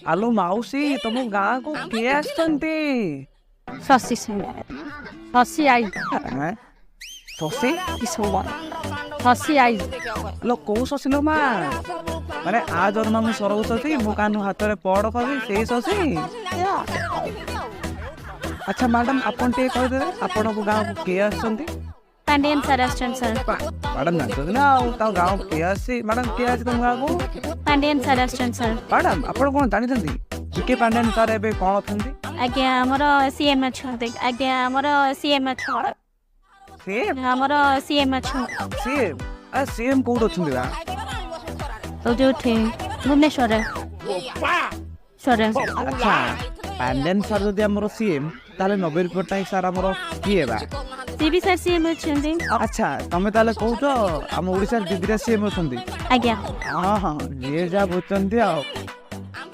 ଆଲୋ ମାଉସୀ, ତମ ଗାଁକୁ କିଏ ଆସିଛନ୍ତି? ଶଶୀ, ଶଶୀ I. ଆଁ? ଶଶୀ? ଶଶୀ I. ଲୋ, କୋଉ ଶଶୀ ଲୋ ମା? ମାନେ ଆ ଜନ୍ମ ମୁଁ ସରଗ ଶଶୀ, ମୋ କାନୁ ହାତରେ ପଡ କବି ସେଇ ଶଶୀ? ଆଚ୍ଛା ମ୍ୟାଡାମ, ଆପଣ ଟିକେ କହିଦେବେ ଆପଣଙ୍କ ଗାଁକୁ କିଏ ଆସିଛନ୍ତି? ପାଣ୍ଡିଆନ ସାର୍ ଆସିଛନ୍ତି ସାର୍। ମ୍ୟାଡାମ ଜାଣିଛନ୍ତି ନା ଆଉ ତାଙ୍କ ଗାଁକୁ କିଏ ଆସିଛି? ମ୍ୟାଡାମ, କିଏ ଆସିଛି ତମ ଗାଁକୁ? ପାଣ୍ଡିଆନ ସାର୍ ଆସିଛନ୍ତି ସାର୍। ମ୍ୟାଡାମ, ଆପଣ କଣ ଜାଣିଛନ୍ତି କେ ପାଣ୍ଡିଆନ ସାର୍ ଏବେ କଣ ଅଛନ୍ତି? ଆଜ୍ଞା, ଆମର ସିଏମ୍ ଅଛନ୍ତି। ଆଜ୍ଞା, ଆମର ସିଏମ୍ ଅଛନ୍ତି। ସିଏମ୍? ଆମର ସିଏମ୍ ଅଛନ୍ତି। ସିଏମ୍? ଆ ସିଏମ୍ କୋଉଠି ଅଛନ୍ତି ବା? ଯୋଉଠି ଭୁବନେଶ୍ୱରରେ ସ୍ୱରରେ। ଆଚ୍ଛା, ପାଣ୍ଡିଆନ ସାର୍ ଯଦି ଆମର ସିଏମ୍, ତାହେଲେ ନବୀନ ପଟ୍ଟନାୟକ ସାର୍ ଆମର କିଏ ବା? ସିଏ ବି ସାର୍ ସିଏମ୍ ଅଛନ୍ତି। ଆଚ୍ଛା, ତମେ ତାହେଲେ କହୁଛ ଆମ ଓଡ଼ିଶାରେ ଦିଦିଟା ସିଏମ୍ ଅଛନ୍ତି? ଆଜ୍ଞା। ହଁ, ଯିଏ ଯାହା ବୁଝୁଛନ୍ତି ଆଉ।